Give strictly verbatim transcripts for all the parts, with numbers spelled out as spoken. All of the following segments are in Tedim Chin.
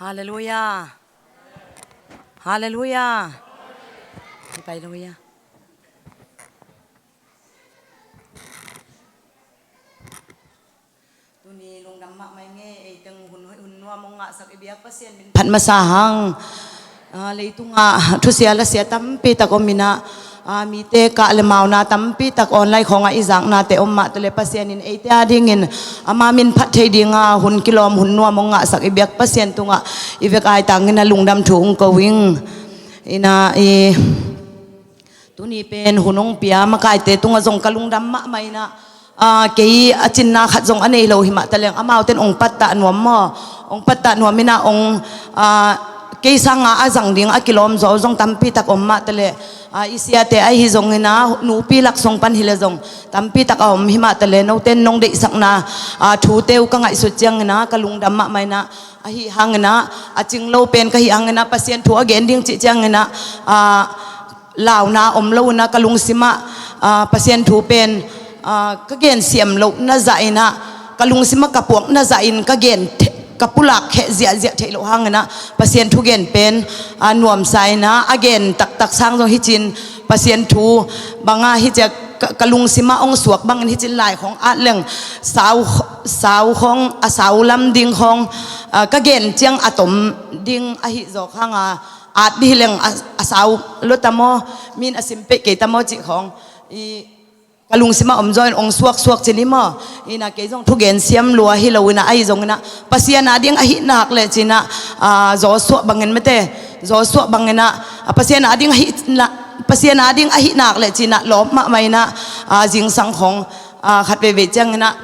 Halleluia. Halleluia. Hi pai lo ia. Tuni lungdam mahmah ing e, ei teng hun hoih hun nuam hong ngahsak i biak Pasian min phat masa hang. Ah, leitungah thusia lasia tampi tak om inah, ah, mite kah le mauna tampi tak online khawngah i zaknate om mah tale Pasian in eite a dingin ama min phat thei dinga hun kilawm hun nuam hong ngahsak i biak Pasian tungah i vek aitangin a lungdam thu hong ko ing. Inah i Tuni pen hun hong pia makaite tungah zong ka lungdam mahmah inah, ah, kei a cinna khat zong a nei lo hi mah taleng amauten hong pattah nuam maw? Hong pattah nuam inah hong, ah, kei sanga a zang ding a kilawm zaw zong tampi tak om mah tale, ah, i siate ahi zong inah nupi lak sung pan hi le zong tampi tak a om hi mah tale noten nong deihsakna, ah, thute uh ka ngaihsut ciang inah ka lungdam mahmah inah ahi hang inah a cing lo pen ka hi hang inah Pasian thu a gen ding cih ciang inah, ah, launa om lo inah ka lungsimah, ah, Pasian thu pen, ah, ka gen siam loh na zah inah ka lungsimah ka puak na zah in ka gen the-, ka pulak kheh ziahziah theih loh hang inah Pasian thu gen pen, ah, nuamsa inah a gen taktak sang zong hi cin Pasian thu banga hi ciah ka, ka lungsimah hong suak bangin hi cin lai khawng at leng sau, sau khawng a sau lam ding khawng, ah, ka gen ciang a tom ding ahi zawk hanga at dih leng a, a sau lo tamaw, min a sim peih kei tamaw cih khawng i ka lungsimah om zaw in hong suaksuak cin hi maw? Inah kei zong thugen siam lua hi lo inah ahi zong inah Pasian a ding ahi nak le cinah, ah, Joshua bangin mate, Joshua bang inah, ah, Pasian a ding ahi na, Pasian a ding ahi nak le cinah lawp mahmah inah, ah, zingsang khawng, ah, khat veivei ciang inah,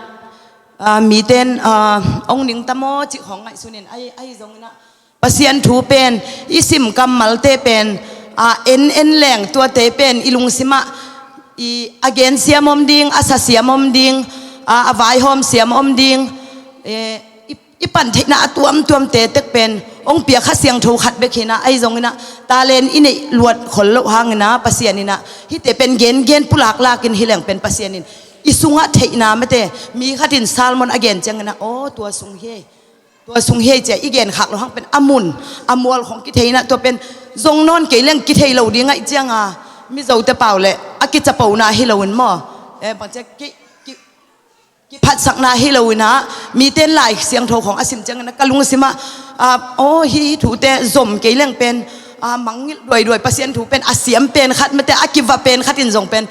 ah, miten, ah, hong ning tamaw cih khawng ngaihsun in ahi, ahi zong inah Pasian thu pen i sim kammalte pen, ah, en en leng tuate pen i lungsimah i a gen siam om ding, a sa siam om ding, ah, a vaihawm siam om ding, eh, i, i pan theihna a tuamtuamte tek pen hong pia Kha Siangtho khat bek hi inah ahi zong inah talent i neih luat khol loh hang inah Pasian inah hihte pen gengen pulaklak in hi leng pen Pasian in i sungah theihna mate mi khat in sermon a gen ciang inah aw tua sung hi ei. Tua sung hi ei cia i gen khak loh hang pen a mun a mual khong kithei inah tua pen zong nawn kei leng kithei lo ding aih cianga Mizote pau le a kicapo na hi lo in maw? Eh, bang cia ki, ki, kiphatsakna hi lo inah miten Lai Siangtho khong a sim ciang inah ka lungsimah, ah, aw hi, hi thute zom kei leng pen, ah, mangngilh duaiduai Pasian thu pen a siam pen khat mate a kiva pen khat in zong pen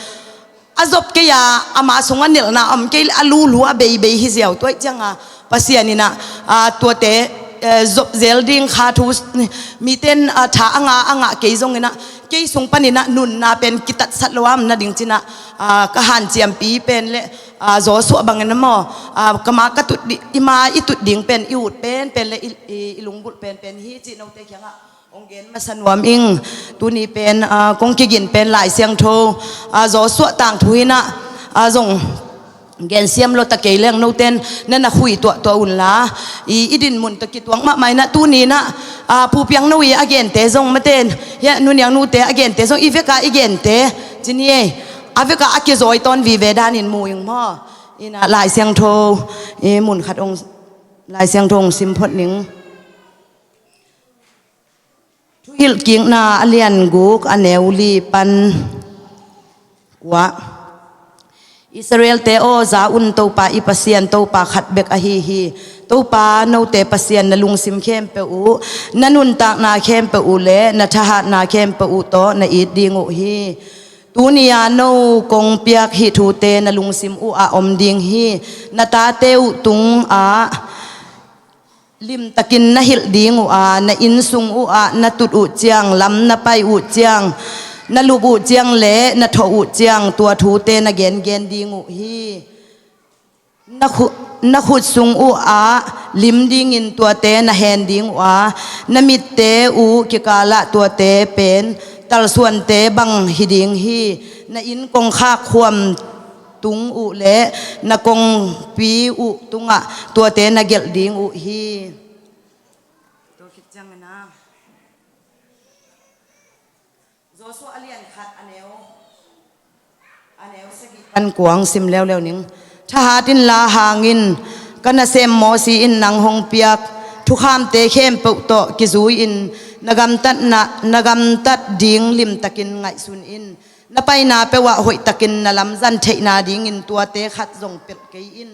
a zop kei a, ama sungah nelhna om kei le a lulu a beibei hi ziau tuaih cianga Pasian inah, ah, tuate, eh, zop zel ding kha thu miten, ah, tha a nga a ngah kei zong inah kei sung pan inah nunna pen kitatsat lo am na ding cinah, ah, ka hanciampi pen le, ah, Joshua bangin a maw, ah, kama ka tut di, i ma i tut ding pen i ut penpen le i, i, i lunggulh penpen hi cih note kiangah hong gen masa nuam ing. Tuni pen, ah, kong kigin pen Lai Siangtho, ah, Joshua tangthu inah, ah, zong gen siam lo ta kei leng noten na na khui tuahtuah unla i, i din mun tawh kituak mahmah inah tuni inah, ah, Pu Piang No i a gente zong maten hia Nu Niang Nute a gente zong i veka i gente cin hi ei. A veka a kizawi tawn vive danin mu ing maw? Inah Lai Siangtho i mun khat hong, Lai Siangtho hong sim phot ning. Thuhilhkikna a lian guk a neu li pan kua. Israelte aw, za un, Topa i Pasian Topa khat bek ahi hi. Topa note Pasian na lungsim khempeuh uh, na nuntakna khempeuh uh le na thahatna khempeuh uh tawh na it ding uh hi. Tuni-a no kong piak hih thute na lungsim uh ah om ding hi. Na tate uh tungah limtakin na hilh ding uh a, na inn sung uh ah na tut uh ciang, lam na pai uh ciang, na lup uh ciang le na thawh uh ciang tua thute na gengen ding uh hi. Na khu-, na khut sung uh ah lim dingin tuate na hen ding uh a, na mitte uh kikalah tuate pen talsuante bang hi ding hi. Na inn kongkhak khuam tung uh le na kongpi uh tungah tuate na gelh ding uh hi. Tua khit ciangin a Joshua a lian khat a neu, a neu sagih pan kuang sim leuleu ning. Thahat inla hang in, ka nasem Mosi in nang hong piak thukhamte khempeuh tawh kizui-in na gamtatna, na gamtat ding limtakin ngaihsun in. Na paina peuhah hoihtakin na lamzang theihna dingin tuate khat zong pelh kei in.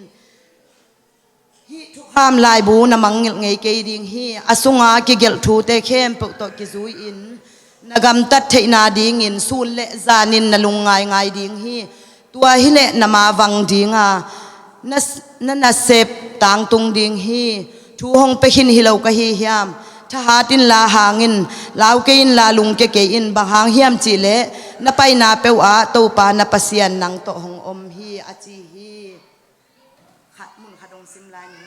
Hih thukham laibu na mangngilh ngei kei ding hi. A sunga kigelh thute khempeuh tawh kizui-in na gamtat theihna dingin sun le zanin na lungngaingai ding hi. Tua hileh na mavang dinga na, na nasep tangtung ding hi. Thu hong pia khin hi lo ka hi hiam? Thahat inla hang in, lau kei inla lungkia kei in. Bang hang hiam cihleh na paina peuhah Topa na Pasian nang tawh hong om hi, a ci hi. Khat mun khat hong sim lai ni.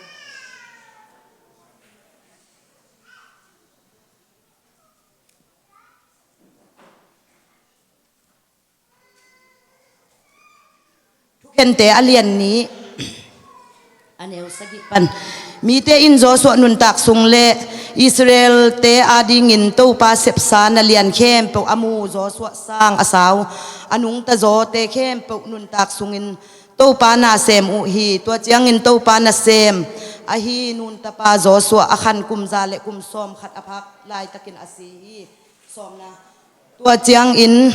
Thukhente a lian nih, a neu sagih pan. Mite in Joshua nuntak sung le Israelte adingin Topa sepsa na lian khempeuh a mu, Joshua sang a sau, a nungta zawte khempeuh nuntak sungin Topa na sem uh hi. Tua ciangin Topa nasem ahi Nun tapa Joshua a khan kum za le kum sawmkhat a phak laitakin a si hi. Sawmna. Tua ciangin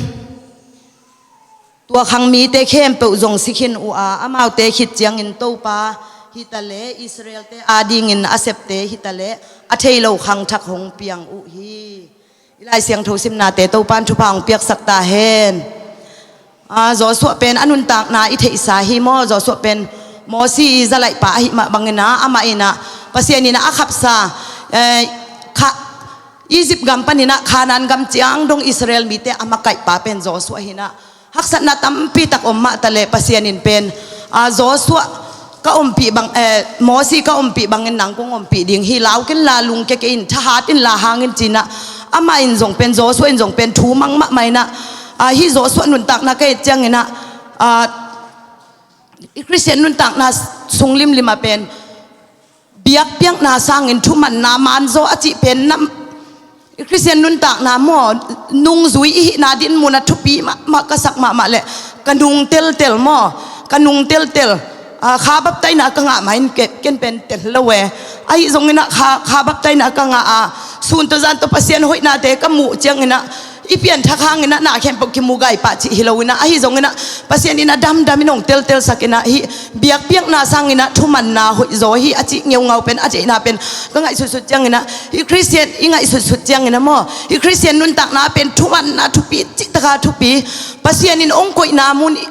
tua khang mite khempeuh zong si khin uh a, amaute khit ciangin Topa hi ta le Israelte adingin a septe hi ta le a thei lo khangthak hong piang uh hi. I Lai Siangtho simnate Topan thupha hong piaksak ta hen. Ah, Joshua pen a nuntakna i theihsa hi maw? Joshua pen Mosi i zalaihpa ahi mah bangin ah, amah in ah, Pasian in ah a khapsa, eh, kha, Egypt gam panin ah Canaan gam ciang dong Israel mite a makaihpa pen Joshua hi in ah, haksatna tampi tak om mah ta leh Pasian in pen, ah, Joshua ka ompih bang, eh, Mosi ka ompih bangin nang kong ompih ding hi, lau kei inla lungkia kei in, thahat inla hang in ci in ah, amah in zong pen, Joshua in zong pen thu mang mahmah in ah, ah, hih Joshua nuntakna ka et ciangin ah, ah, i Khristian nuntakna sung limlim ah pen biakpiakna sangin thumanna manzaw a cih pen nam, i Khristian nuntakna maw, nungzui i hihna dinmun ah thupi mahmah ka sak mahmah leh ka nung teltel maw, ka nung teltel, ah, kha baptaina ka ngah mah in ke-, ken pen tel lo e. Ahi zongin ah kha, kha baptaina ka ngah a, sun tawh zan tawh Pasian hoihnate ka muh ciangin ah, i pianthak hangin ah na khempeuh kimu gai pah cih hi lo in ah, ahi zongin ah Pasian in ah damdam in hong teltelsak in ah, hih biakpiakna sangin ah thumanna hoihzaw hi a cih ngeungau pen, a ceihna pen ka ngaihsutsut ciangin ah, hih Khristian i ngaihsutsut ciangin ah maw, hih Khristian nuntakna pen thumanna thupi, cih taka thupi, Pasian in hong koihna mun i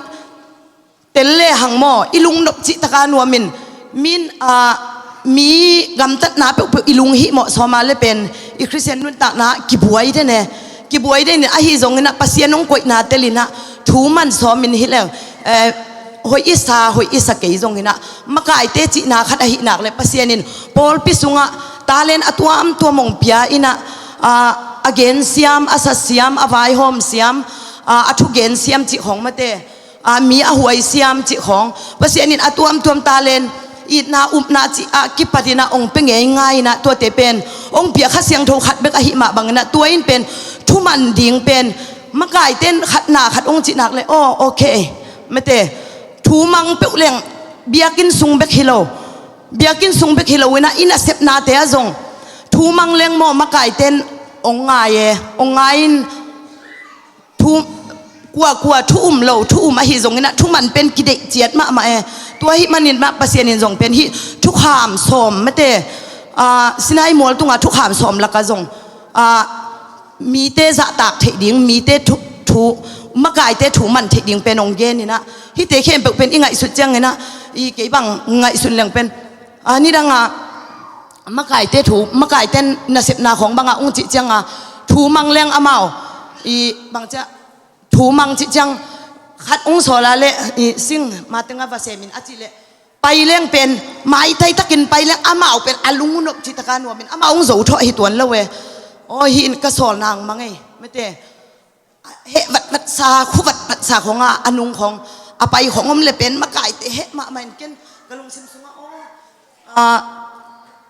tel lehang maw, i lungnop cih taka nuam in, min, ah, mi gamtatna peuhpeuh i lunghimawh sawm a leh pen i Khristian nuntakna kibuai den e. Kibuai den in, ahi zongin ah Pasian hong koihna tel in ah thu man sawm in hi leng, eh, hoih i sa, hoih i sa kei zongin ah, makaite cihna khat ahih nak leh Pasian in pawlpi sungah talent a tuamtuam hong pia in ah, ah, a gensiam, a sasiam, a vaihawm siam, ah, a thugen siam cih khawng mate, ah, mi a huai siam cih khawng, Pasian in a tuamtuam talent, itna upna cih a kipat in ah hong pia ngeingai in ah, tuate pen hong pia Kha Siangtho khat bek ahih mah bangin ah, tua in pen thuman ding pen, makaite in khatna khat hong cih nak leh, oh, okay, mate, thu mang peuh leng, biakinn sung bek hi lo, biakinn sung bek hi lo in ah, i nasepnate ah zong thu mang leng maw, makaite in hong ngai e, hong ngai in, thu, kuakua thu um lo, thu um ahi zongin ah, thuman pen kideih ciat mahmah e. Tua ahih manin mah Pasian in zong pen hih thukham sawm mate, ah, Sinai mual tunga thukham sawm lakah zong, ah, mite zahtak theih ding, mite thu, thu, makaite thu man theih ding pen hong gen in ah, hihte khempeuh pen i ngaihsut ciangin ah, i kei bang ngaihsun leng pen, ah, nidang ah, makaite thu, makaite nasepna khawng bangah hong cih ciangah, thu mang leng amau, i bangcia, thu mang cih ciang, khat hong sawl a leh, i sing, matengah va sem in a cih leh, pai leng pen, maitai takin pai leng amau pen, a lung uh nop cih taka nuam in, amau hong zo thawh hi tuan lo e. Aw, hih in ka sawlna hong mang ei, mate. Heh vatvat sa, khu vatvat sa khawng a, a nung khawng, a pai khawng om leh pen, makaite heh mahmah in ken, ka lungsim sungah, aw, ah,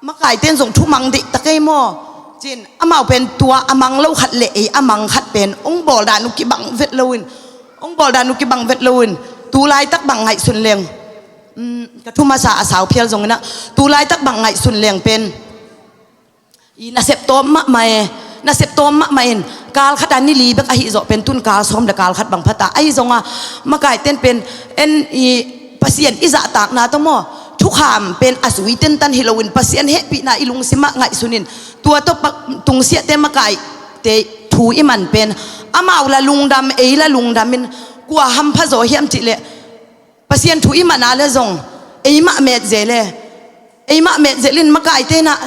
makaite in zong thu mang deih ta kei maw, ci in, amau pen tua a mang lo khat leh ei a mang khat pen, hong bawl dan uh kibang vet lo in, hong bawl dan uh kibang vet lo in, tu laitak bang ngaihsun leng, um, ka thu masa a sau phial zongin ah, tu laitak bang ngaihsun leng pen, I nasep tawm mahmah e, nasep tawm mahmah in, kal khat a ni li bek ahi zawh pen tun kal sawm le kal khat bang phata. Ahi zongah makaite'n pen en i Pasian i zahtakna tawh maw, thukham pen a zui tentan hi loin Pasian hehpihna i lungsimah ngaihsunin, tua tawh pa-, tungsiahte makaite thu i man pen amau la lungdam, ei la lungdam in, kua hampha zaw hiam cih leh Pasian thu i man a le zong eimah met zel e. Eimah met zel in makaite in ah,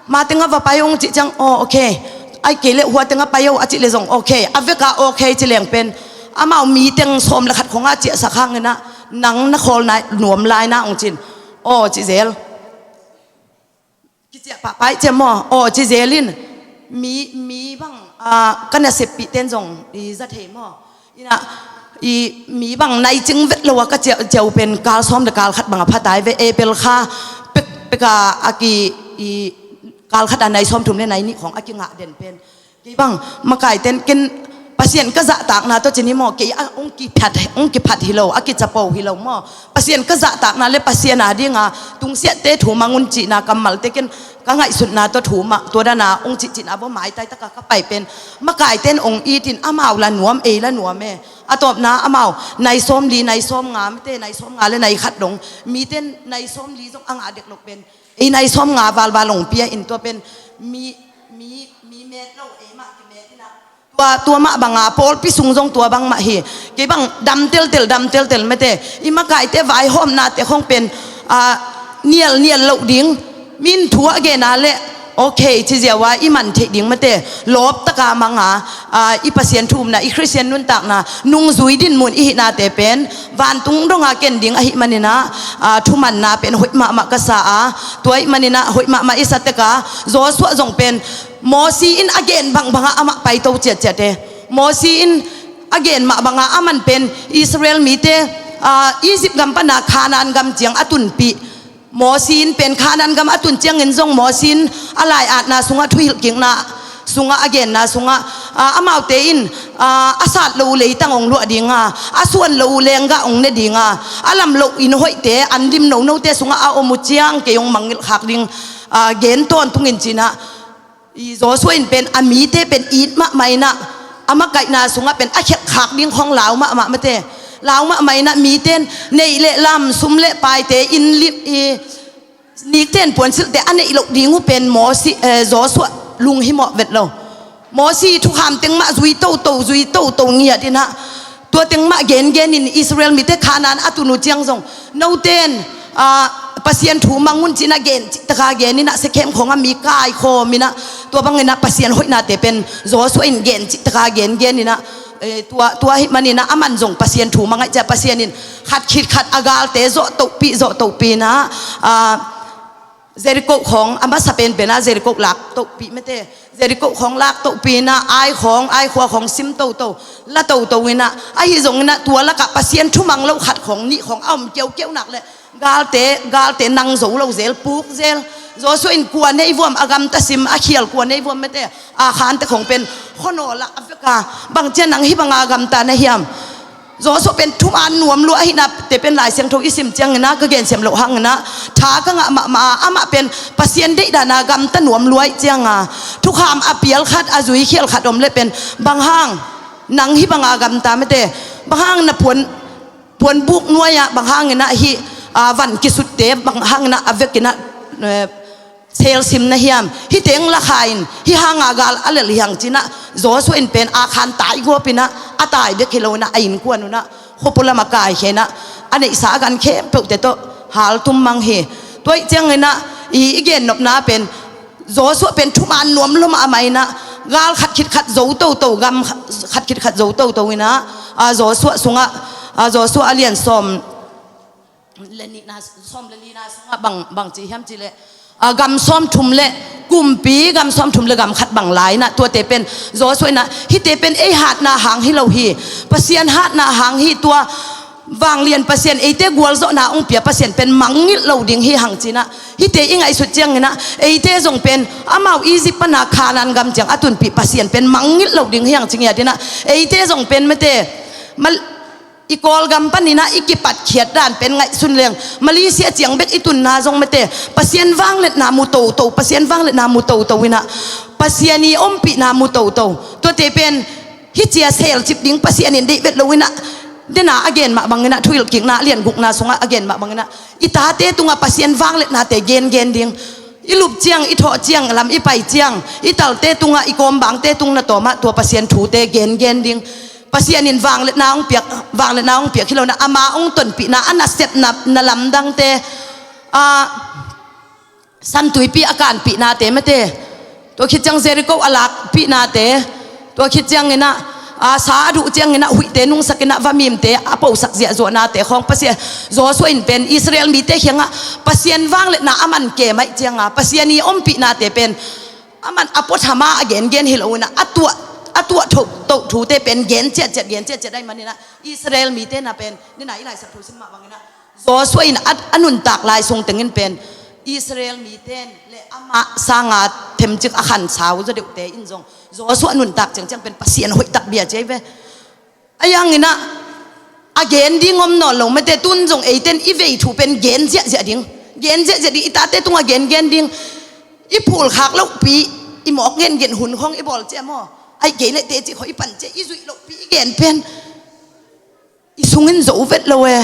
ma teng a va pai ung cih ciang, aw, ok. Ai kei le hua teng a pai o a cih le zong ok. A vek a ok ci leng pen amau mi teng sawm le khat khong a ciahsak hangin ah, nang na khawl nai, nuam lai na ung cin, aw ci zel. Kiciah pahpai ciam maw, aw ci zel in, mi, mi bang, ah, ka naseppih ten zong i za thei maw. Ina, i mi bang nai cing vet lo a ka ciah, ciah uh pen kal sawm le kal khat bang a phatai ve, April kha pek, pek a, a ki, i kal khat a nai sawm thum le nai nih khong a kingah den pen. Kei bang, makaite'n ken Pasian ka zahtakna tawh cin hi maw, kei a hong kiphat, hong kiphat hi lo, a kicapo hi lo maw. Pasian ka zahtakna le Pasian a dinga tungsiahte thu mang un cihna kammalte ken ka ngaihsutna tawh thu mah, tua dana hong cihcihna baw maitai taka ka pai pen. Makaite'n hong itin amau la nuam, ei la nuam e. A tawpna amau nai sawm li, nai sawm nga, mite nai sawm nga le nai khat dong. Mite'n nai sawm li zong a ngah dek lo pen. Ei nai sawm nga valval hong pia in tua pen mi, mi, mi met lo, eimah kimet in ah. Tua, tua mah banga pawlpi sung zong tua bang mah hi. Kei bang dam teltel, dam teltel mete. I makaite vaihawmnate khong pen, ah, nial, nial loh ding. Min thu a gen a le, ok, ci ziau a i man theih ding mete. Lawp taka manga, ah, i Pasian thu umna, i Khristian nuntakna, nungzui dinmun i hihnate pen vantung donga ken ding ahih manin ah, ah, thumanna pen hoih mahmah ka sa a, tua ahih manin ah hoih mahmah i sa tek a, Joshua zong pen Mosi in a gen bangbangah amah paito ciatciat e. Mosi in a gen mah bangah aman pen Israel mite, ah, Egypt gam pana Kanaan gam ciang a tunpih. Mosi in pen Kanaan gam a tun ciangin zong Mosi in a lai-atna sungah, thuhilhkikna sungah, a genna sungah, ah, amaute in, ah, a sat lo uh leitang hong luah dinga, a suan lo uh lenggah hong ne dinga, a lam loh inn hoihte, an dim nonote sungah a om uh ciang kei hong mangngilh khak ding, ah, gen tawntungin cinah, i Joshua in pen a mite pen it mahmah inah, a makaihna sungah pen a khelhkhak ding khong lau mahmah mate. Lau mahmah inah mite in neih le lam, sum le paite, inn lim, i nikte in puansilhte a neih loh ding uh pen Mosi, eh, Joshua lunghimawh vet lo. Mosi thukham teng mah zui toto, zui toto ngiat inah, tua teng mah gengen in Israel mite Kanaan a tun uh ciang zong, note in, ah, Pasian thu mang un cinah gen cihtaka gen inah, Sekhem khawngah mi kaikhawm inah, tua bang inah Pasian hoihnate pen Joshua in gen cihtaka gengen inah, eh, tua, tua ahih man inah aman zong Pasian thu mang ahih ciah Pasian in khat khit khat a galte zawh tohpih, zawh tohpih inah, ah, Jericho khawng, a masa penpen ah Jericho lak tohpih mete. Jericho khawng lak tohpih inah, Ai khawng, Ai khua khawng sim toto, la toto inah, ahi zong inah tua lakah Pasian thumang lo khat khawng, nih khawng a om kiaukiau nak leh galte, galte nang zo lo zel, puk zel. Joshua in kua nei vuam, a gamta sim, a khial kua nei vuam mete, Akhan te khawng pen khuanawl ah a vek a, bang ciah nang hih banga gamta na hiam? Joshua pen thuman nuam lua ahihnate pen Lai Siangtho i sim ciang inah, ka gensiam loh hang inah tha ka ngah mahmah a, amah pen Pasian deihdan a gamta nuam lua ahih cianga, thukham a pial khat, a zui khial khat om leh pen, bang hang nang hih banga gamta mete, bang hang na puan, puanbuk nuai ah, bang hang inah hih, ah, van kisutte, bang hang inah a vek inah, eh, selsim na hiam? Hih teng lakha in hih hanga gal a lel hi hang cinah, Joshua in pen Akhan taigawp inah, a tai bek hi lo inah, a innkuan unah, khuapua lam a kaikhia inah, a neihsa a gan khempeuhte tawh haltum mang hi. Tua ahih ciang inah, i, i gennopna pen Joshua pen thuman nuam lua mahmah inah, gal khat khit khat zo toto, gam khat khit khat zo toto inah, ah, Joshua sungah, ah, Joshua a lian sawm le nihna, sawm le lina sungah bang, bang ci hiam cih leh, ah, gam sawm thum le, kumpi gam sawm thum le gam khat bang la inah, tuate pen Joshua inah, hihte pen ei hatna hang hi lo hi. Pasian hatna hang hi. Tua vanglian Pasian, eite gualzawhna hong pia Pasian pen mangngilh lo ding hi hang cinah, hihte i ngaihsut ciang inah, eite zong pen amau Egypt pana Kanaan gam ciang a tunpih Pasian pen mangngilh lo ding hi hang ci ngiat inah, eite zong pen mete, mal, i Kawlgam paninah i kipatkhiat dan pen ngaihsun leng Malaysia ciang bek i tunna zong mate, Pasian vangliatna mu toto, Pasian vangliatna mu toto inah Pasian i ompihna mu toto. Tuate pen hih cia selcip ding Pasian in deih vet lo inah, dena a gen mah banginah, Thuhilhkikna a lian gukna sungah a gen mah banginah i tate tungah Pasian vangliatnate gengen ding. I lup ciang, i thawh ciang, lam i pai ciang, i talte tungah, i kawmbangte tung na tawmah tua Pasian thute gengen ding. Pasian in vangliatna hong piak, vangliatna hong piak hi lo inah, ama hong tonpihna, a nasepna, na lamdangte, a, Santuipi a kanpihnate mate, tua khit ciang Jericho a lakpihnate, tua khit cianginah, a, sa a duh cianginah huihte nungsakinah vamimte a posak ziahzuahnate khawng Pasian, Joshua in pen Israel mite khiangah Pasian vangliatna a man kemaih cianga Pasian i ompihnate pen a man a puathama a gengen hi lo inah, a tuah, a tuah toh, toh thute pen gen ciatciat, gen ciatciat ahih maninah Israel mite na pen, nina i Laisiangtho sim mah banginah Joshua in a, a nuntak lai sung tengin pen Israel mite le amah sanga themcik a khansau zaw deuhte in zong Joshua nuntak ciangciang pen Pasian hoihtak bia ciai ve. A yanginah a gen ding om nawn lo mate, tun zong eiten i vei thu pen gen ziahziah ding, gen ziahziah ding, i tate tungah gengen ding. I phulkhak lohpi, i mawk gengen hun khawng i bawl cia maw, aih kei leh teci khawh i pan cia, i zuih lohpi i gen pen i sungin zo vet lo e.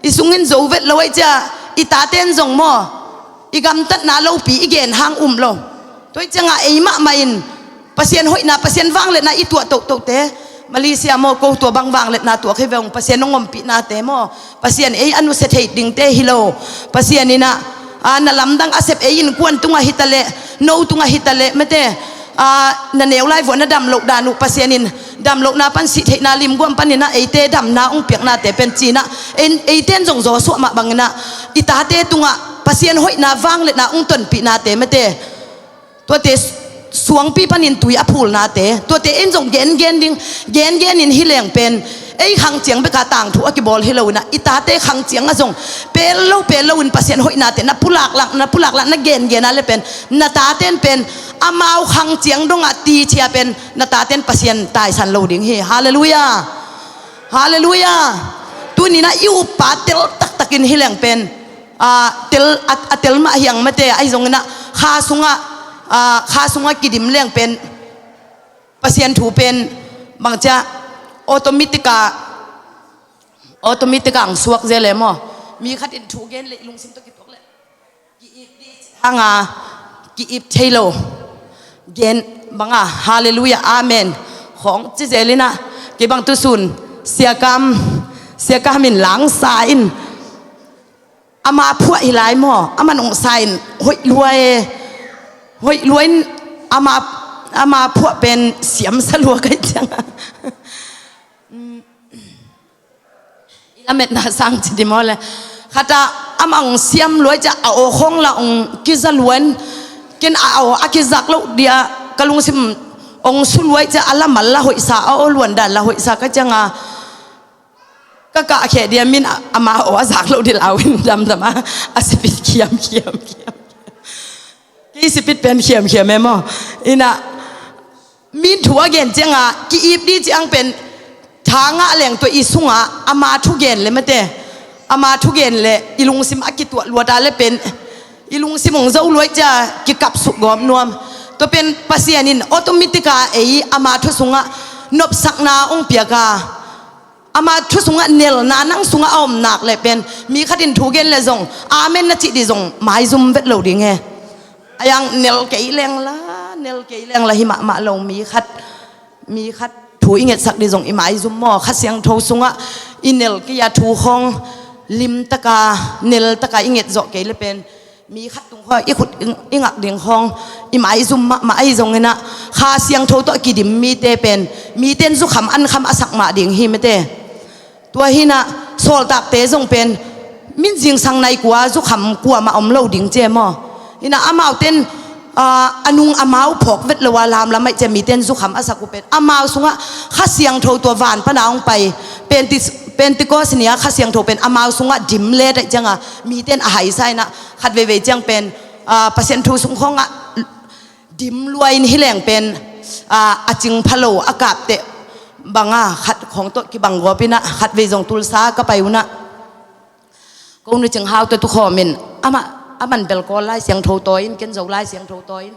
I sungin zo vet lo aih cia, i taten zong maw, i gamtatna lopi i gen hang um lo. Tua aih cianga ei mahmah in Pasian hoihna, Pasian vangliatna i tuah tohtohte, Malaysia maw, ko tua bang vangliatna tuah hi ve ung, Pasian hong ompihnate maw, Pasian ei a nusia thei dingte hi lo. Pasian inah, a, na lamdang a sep ei innkuan tungah hitaleh, no tungah hitaleh mate, a, na neu lai vuah na dam loh dan uh Pasian in damlohna pan sih theihna limguam paninah eite damna hong piaknate pen cinah, ei, eiten zong Joshua mah banginah i tate tungah Pasian hoihna vangliatna hong tonpihnate mate, tuate suangpi panin tui a phulnate, tuate in zong gengen ding, gengen in hi leng pen ei khang ciang beka tangthu a kibawl hi lo inah i tate khang ciangah zong pel lo pel lo in Pasian hoihnate na pulaklak, na pulaklak, na gengen a le pen na taten pen amau khang ciang dongah ticia pen na taten Pasian taisan lo ding hi. Halleluiah. Halleluiah. Tuninah i uppa tel taktakin hi leng pen, a, tel, a, a tel mah hiang mate, ahi zonginah kha sungah, a, kha sungah kidim leng pen Pasian thu pen bangcia automatic a, automatic a ang suak zel e maw? Mi khat in thu gen leh i lungsim tawh kituak leh ki-ip dih hanga ki-ip thei lo. Gen banga, halleluiah, amen. Khawng ci zel inah kei bang tusun Siakam, Siakam in langsa in ama phuah hi lai maw? Aman ong sa in hoih lua e. Hoih lua in ama, ama phuah pen siamsa lua kai cianga. I lametna sang ci di maw le. Khata ama ong siam lua cia a aw khawng la ong kiza luan. Ken a aw a kizak loh dia ka lungsim ong su lua cia a lamal la hoihsa, a aw luan dan la hoihsa ka cianga. Ka kahkheh dia min a, ama aw a zak loh di lau in damdam a, a sipit khiamkhiam khiam. Kei sipit pen khiamkhiam e maw? Inah min thu a gen cianga ki-ip dih ciang pen tha ngah leng tua i sungah ama thu gen le mate, ama thu gen le i lungsim a kituah luat a le pen i lungsim ong zo luai cia kikapsuk gawp nuam. Tua pen Pasian in automatic a ei ama thu sungah nopsakna ong piak a, ama thu sungah nelna nang sungah a om nak leh pen mi khat in thu gen leh zong amen na cih dih zong maizum vet lo ding e. A yang nel kei lengla, nel kei lengla hi mahmah lo mi khat, mi khat thu i ngetsak dih zong i maizum maw? Kha Siangtho sungah i nel kei a thu khawng limtaka, neltaka i nget zawh kei leh pen mi khat tung khawng i khut i, i ngak ding khawng i maizum mahmah ahi zonginah Kha Siangtho tawh kidim mite pen mite in zukham ankham a sak mah ding hi mate. Tua hinah sawltakte zong pen min zingsang nai kua zukham kuamah om lo ding ci e maw? Hinah amaute in, ah, a nung amau phawk vet lo a lamlam aih cia mite in zukham a sak uh pen amau sungah Kha Siangtho tua van pana hong pai Pentis-, Pentecost ni-a Kha Siangtho pen amau sungah dim let aih cianga mite in a haisa inah khat veivei ciang pen, ah, Pasian thu sung khawngah dim lua in hi leng pen, ah, a cing pha lo a kapteh banga khat khawng tawh kibang gawpinah khat vei zong Tulsa ka pai unah ko nu Cing Hau tawh tukhawmin amah a man bel Kawl Lai Siangtho tawi in ken Zo Lai Siangtho tawi in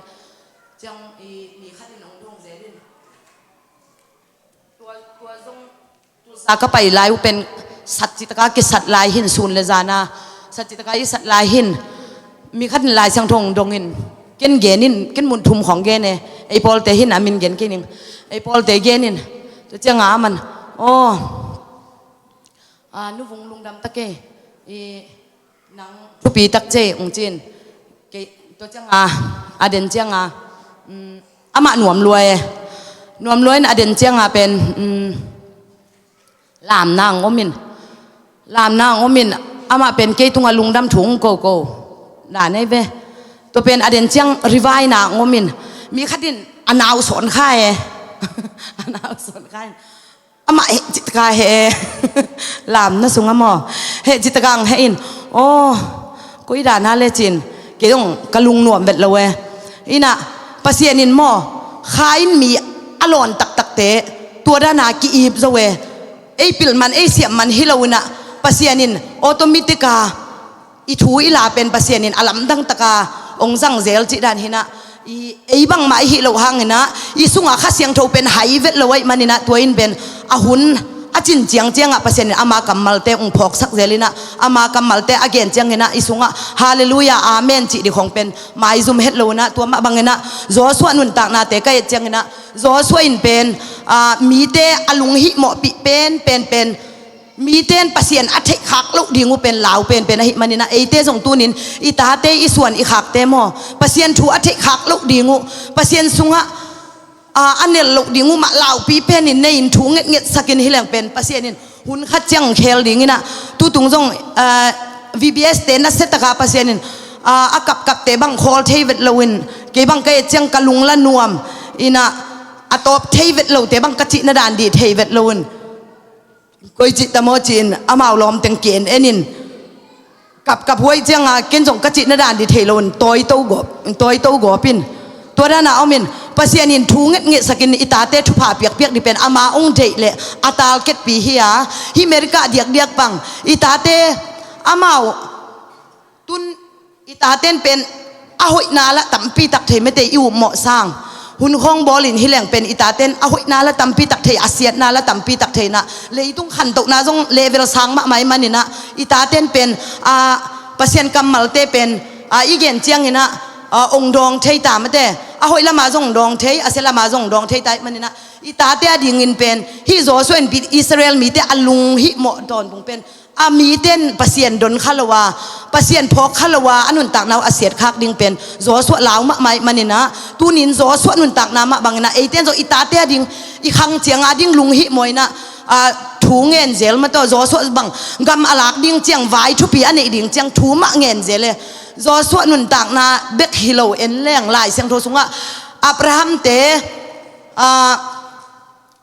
ciang i mi khat in hong dong zel in tua, tua zong Tulsa ka pai lai uh pen sat citaka kisat lai hin sun le zana sat citaka i sat lai hin mi khat in Lai Siangtho hong dongin ken genin ken mun thum khawng gen e ei pawlte hin a min gen kening ei pawlte genin tua cianga a man aw a nuvung lungdam tak e i nang thupi tak cei ung cin kei tua cianga a den cianga amah nuam lua e nuam lua in a den cianga pen lamna ang omin lamna ang omin amah pen kei tunga lungdam thu ung koko na nei ve tua pen a den ciang rivai na ang omin mi khatin a nau sawn kha e a nau sawn kha in amah heh citaka heh e lamna sunga maw heh citaka ang heh in aw koi dana le cin kei dong ka lungnuam vet lo e inah Pasian in maw kha in mi a lawn taktakte tua dana ki-ip zo e ei pilman ei siamman hi lo inah Pasian in automatic a i thu i la pen Pasian in a lamdang taka ong zang zel cih dan hinah i ei bangmah i hih loh hanginah i sungah Kha Siangtho pen hai vet lo aih maninah tua in pen a hun a cin ciangciangah Pasian in ama kammalte ung phawksak zel inah ama kammalte a gen cianginah i sungah halleluia amen cih ding khawng pen maizum het lo inah tua mah banginah Joshua nuntaknate ka et cianginah Joshua in pen mite a lunghihmawhpih pen pen pen mite in Pasian a theihkhak loh ding uh pen lau penpen ahih maninah eite zong tunin i tate i suan i khakte maw Pasian thu a theihkhak loh ding uh Pasian sungah a nel loh ding uh mah laupi penin nei in thu ngetngetsakin hileng pen Pasian in hun khat ciang khel dinginah tutung zong VBS te nasiataka Pasian in a kapkapte bang khawl thei vet loin kei bang ka et ciang ka lungla nuam inah a tawp thei vet lote bang ka cihna dan dih thei vet loin koi cih tamaw ci-in amau lawmteng ki-en enin kapkap huai cianga ken zong ka cihna dan dih thei loin tawito gawp tawito gawpin tua dana omin Pasian in thu ngetngetsakin i tate thupha piakpiak dih pen ama ong deih le a talketpi hi a hi America diakdiak bang i tate amau tun i taten pen a hoihna la tampi tak thei mete i upmawh sang hun khawng bawlin hileng pen i taten a hoihna la tampi tak thei a siatna la tampi tak theinah leitung khantohna zong level sang mahmah i maninah i taten pen a Pasian kammalte pen a i gen cianginah ong dawng thei ta mate a hoih lama zong dawng thei a sia lama zong dawng thei ta i maninah i tate a dingin pen hih Joshua in Israel mite a lunghihmawh tawntung pen a mite in Pasian don kha lo a Pasian phawk kha lo a a nuntakna uh a siatkhak ding pen Joshua lau mahmah i maninah tunin Joshua nuntakna mah banginah eite in zong i tate a ding i khang cianga ding lunghihmawh inah thu ngen zel mataw Joshua bang gam a lak ding ciang vai thupi a neih ding ciang thu mah ngen zel e Joshua nuntakna bek hi lo en leng Lai Siangtho sungah Abraham te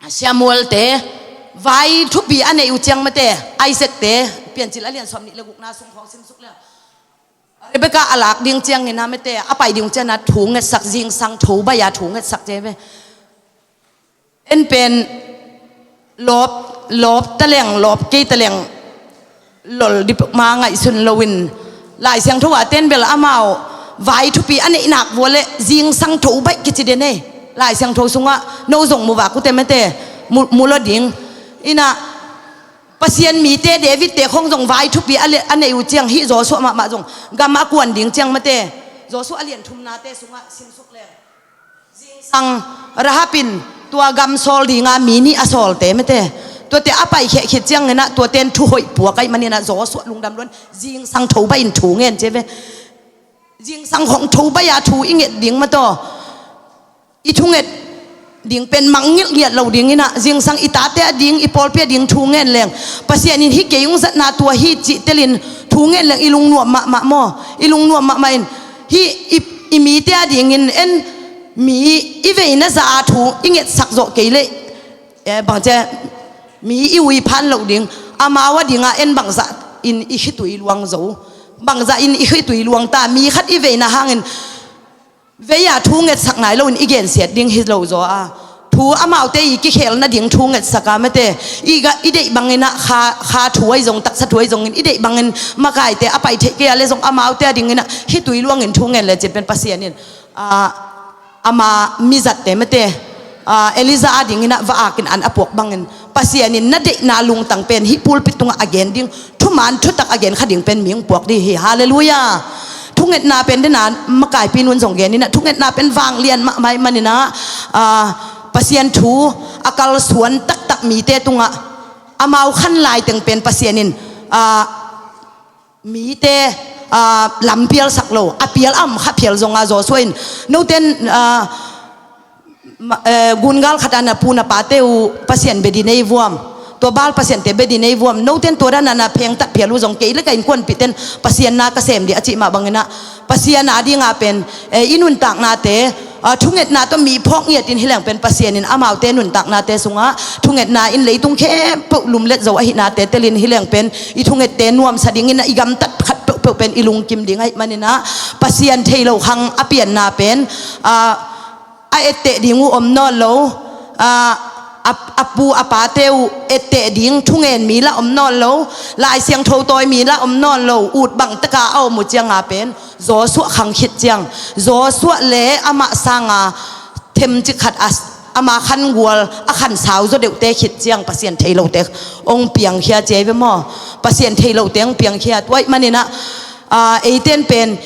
Samuel te vai thupi a neih uh ciang mate Isaac te Piancil a lian sawm nih le gukna sung khawng simsuk le Rebecca a lak ding ciangin a mate a pai ding uh ciangin a thu ngetsak zingsang tho bai a thu ngetsak te ve. En pen lawp lawp taleng lawp kei taleng lol dip ma ngaihsun loin Lai Siangtho a ten bel amau vai thupi a neihnak vua le zingsang tho baih kici den ei. Lai Siangtho sungah no zong mu vak uh te mate mu, mu lo ding. Inah Pasian mite David te khong zong vai thupi a, le, a nei uh ciang hih Joshua mahmah zong gam a kuan ding ciang mate Joshua a lian thumnate sungah simsuk le. Zingsang Rahab in tua gam sawl dinga mi nih a sawlte mete tuate a paikheh khit cianginah tuate in thuhoih puak aih maninah Joshua lungdam luan zingsang tho baih in thu ngen ci ve. Zingsang hong tho baih a thu i nget ding mataw i thunget ding pen mangngilh ngiat lo dinginah zingsang i tate a ding i pawlpi a ding thu ngen leng Pasian in hih kei ung zatna tua hi cih telin thu ngen leng i lungnuam mahmah maw? I lungnuam mahmah in hih i, i mite a dingin en mi i veina za a thu i ngetsak zawh kei leh eh, bangcia mi i ui phan loh ding amau a dinga en bangzah in i khitui luang zo bangzah in i khitui luang ta mi khat i veina hangin vei-a thu ngetsak nai loin i gensiat ding hi lo zaw a Thu amaute i kikhel nading thu ngetsak a mate, i, ga, i deih bangin ah kha, kha thu ahi zong, taksa thu ahi zongin i deih bangin makaite a pai theih kei a le zong amaute a dingin ah hih tui luangin thu ngen lecin pen Pasian in, ah, ama mizatte mate, ah, Elijah a dingin ah va-akin an a puak bangin Pasian in na deihna lungtang pen hih pulpit tungah a gen ding, thuman thutak a gen kha ding pen mi hong puak ding hi. Halleluiah. Thungetna pen dena makaipi nun zong gen in ah, thungetna pen vanglian mahmah ahih manin ah, ah, Pasian thu a kalsuan taktak mite tungah amau khan laiteng pen Pasian in, ah, mite, ah, lam pialsak lo, a pial a om kha phial zonga Joshua in, noten, ah, ma, eh, gungal khat a na pu na pate uh Pasian bia ding nei vuam, tua Baal pasiante bia ding nei vuam, noten tua dan a na phengtak phial uh zong kei le ka innkuanpihten Pasian na ka sem ding a cih mah bangin ah, Pasian a dinga pen, eh, i nuntaknate, ah, thungetna tawh mi phawk ngiatin hi leng pen Pasian in amaute nuntaknate sungah thungetna in leitung khempeuh lumlet zo ahihnate telin hi leng pen i thungette nuamsa dingin ah i gamtat khat peuhpeuh pen i lungkim ding ahih manin ah Pasian thei lo khang a pianna pen, ah, a etteh ding uh om nawn lo, ah, a, a pu a pate uh etteh ding thungen mi lah om nawn lo, Lai Siangtho tawi mi lah om nawn lo, ut bang taka a om uh cianga pen Joshua khang khit ciang, Joshua le amah sanga themcik khat a, ama khangual a khansau zaw deuhte khit ciang Pasian thei lote hong piangkhia ci hi ve maw? Pasian thei lote hong piangkhia. Tua ahih manin ah, ah, eiten pen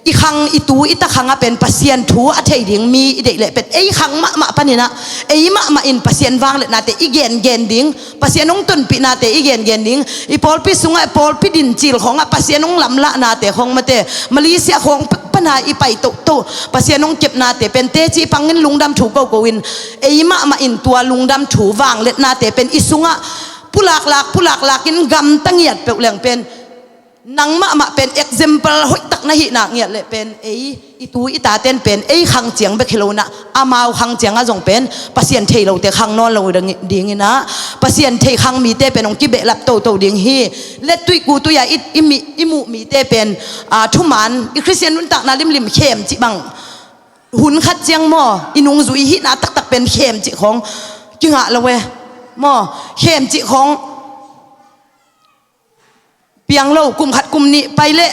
i khang, i tu i ta khangah pen Pasian thu a thei ding mi i deih leh pen ei khang mahmah panin ah ei mahmah in Pasian vangliatnate i gengen ding, Pasian hong tonpihnate i gengen ding, i pawlpi sungah, pawlpi din cil khawngah Pasian hong lamlahnate khawng mate, Malaysia khawng pek pana i pai toto Pasian hong kepnate pen teci pangin lungdam thu koko in ei mahmah in tua lungdam thu vangliatnate pen i sungah pulaklak pulaklakin gamta ngiat peuh leng pen nang mahmah pen example hoihtak na hih nak ngiat leh pen ei, i tu i taten pen ei khang ciang bek hi lo in ah, amau khang ciangah zong pen Pasian thei lote khang nawn lo ding, dingin ah, Pasian thei khang mite pen hong kibehlap toto ding hi. Lettui kutui a i, i, mi, i muh mite pen, ah, thuman i Khristian nuntakna limlim khem cih bang hun khat ciang maw, i nungzui hihna taktak pen khem cih khawng kingah lo e maw? Khem cih khawng piang lo, kum khat kum nih pai leh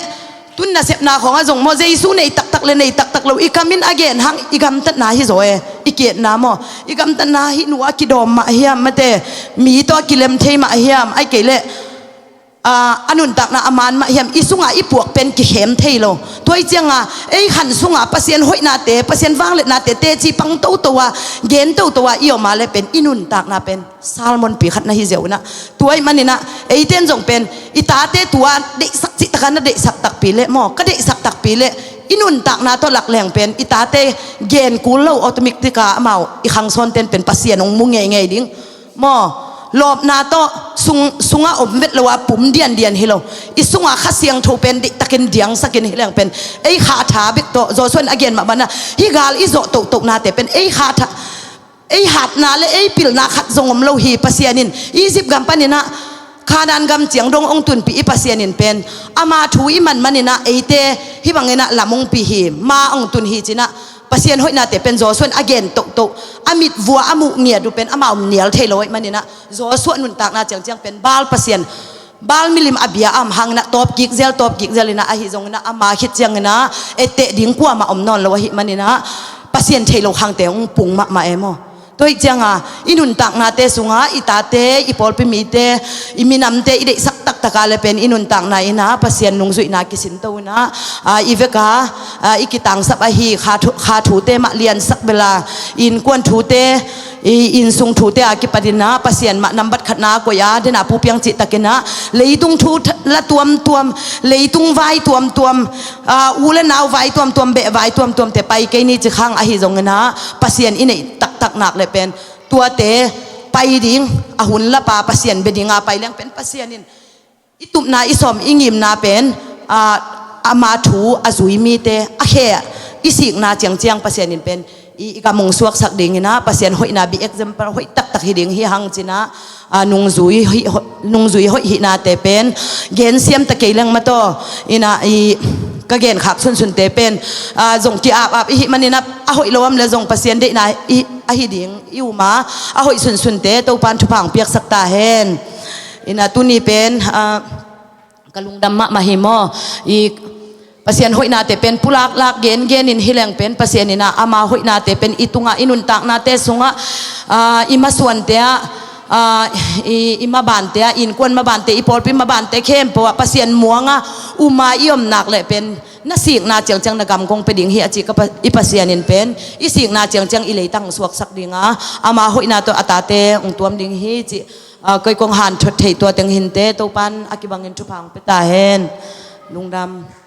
tun nasepna khawngah zong maw, Jesu nei taktak le nei taktak lo, i kam in a gen hang i gamtatna hi zaw e, i kiatna maw, i gamtatna hih nu a kidawm mah hiam mate, mi tawh a kilem thei mah hiam, ahih kei leh, ah, a nuntakna a man mah hiam, i sungah i puak pen kikhem thei lo. Tua hi cianga ei khan sungah Pasian hoihnate, Pasian vangliatnate teci pang toto a, gen toto a i om a leh pen i nuntakna pen sermon pi khat na hi ziau in ah. Tua ahih manin ah eiten zong pen i tate tua deihsak cih taka na deihsak takpi leh maw, ka deihsak takpi leh i nuntakna tawh lak leng pen i tate gen kul lo, automatic a amau i khang sawnten pen Pasian hong mu ngeingei ding maw? Lawpna tawh sung, sungah om vet lo a pum diandian hi lo. I sungah Kha Siangtho pen deihtakin diangsakin hi leng pen ei kha tha bek tawh, Joshua in a gen mah bana, hih gal i zawh tohtohnate pen ei kha tha, ei hatna le ei pilna khat zong om lo hi. Pasian in Egypt gam panin ah Kanaan gam ciang dong hong tunpih i Pasian in pen ama thu i man manin ah eite hih bangin ah lam hong pi hi, ma hong tun hi ci-in ah Pasian hoihnate pen Joshua in a gen tohtoh, a mit vua a muh ngiat uh pen amau nial thei lo ahih manin ah Joshua nuntakna ciangciang pen Baal pasian, Baal milim a bia a om hangin ah tawp kik zel, tawp kik zel in ah, ahi zongin ah ama khit ciangin ah etteh ding kuamah om nawn lo ahih manin ah Pasian thei lo khangte hong pung mahmah e maw? Tua hi cianga i nuntaknate sungah i tate, i pawlpi mite, i minamte i deihsak taktak a leh pen i nuntakna in ah Pasian nungzuihna kisin to in ah, ah, i vek a, ah, i kitangsap ahi kha thu, kha thute mah liansak bel a, innkuan thute, i innsung thute a kipat in ah Pasian mah nambat khatna koih a, den a pu piang cih takin ah leitung thu la tuamtuam, leitung vai tuamtuam, ah, u le nau vai tuamtuam, beh vai tuamtuamte pai kei ni ci khang, ahi zongin ah Pasian i neih taktak nak leh pen tuate pai ding, a hun lapa Pasian bia dinga pai leng pen Pasian in i tupna, i sawm, i ngimna pen, ah, ama thu a zui mite a khe i sikna ciangciang Pasian in pen i, i gam hong suaksak dingin ah Pasian hoihna bia example hoih taktak hi ding hi hang ci-in ah, ah, nungzui hoih, ho-, nungzui hoih hihnate pen gensiam ta kei leng mataw in ah i ka genkhak sunsunte pen, ah, zong ki-ap-ap i hih manin a, a hoih lo om le zong Pasian deihna i, ahi ding i um a, a hoih sunsunte Topan thupha hong piaksak ta hen. Ina tuni pen, ah, ka lungdam mahmah hi maw. I Pasian hoihnate pen pulaklak gengen in hi leng pen Pasian ina ama hoihnate pen i tungah, i nuntaknate sungah, ah, i masuante ah, ah, i, i mabante ah, innkuan mabante, i pawlpi mabante khempeuh ah Pasian muanga uma i om nak leh pen na sikna ciangciang na gam kong pia ding hi a ci ka Pa-, i Pasian in pen i sikna ciangciang i leitang suaksak dinga ama hoihna tawh a tate hong tuam ding hi ci, ah, kei kong hanthot theih tua teng hinte, Topan a kibangin thupha hong pia ta hen. Lungdam.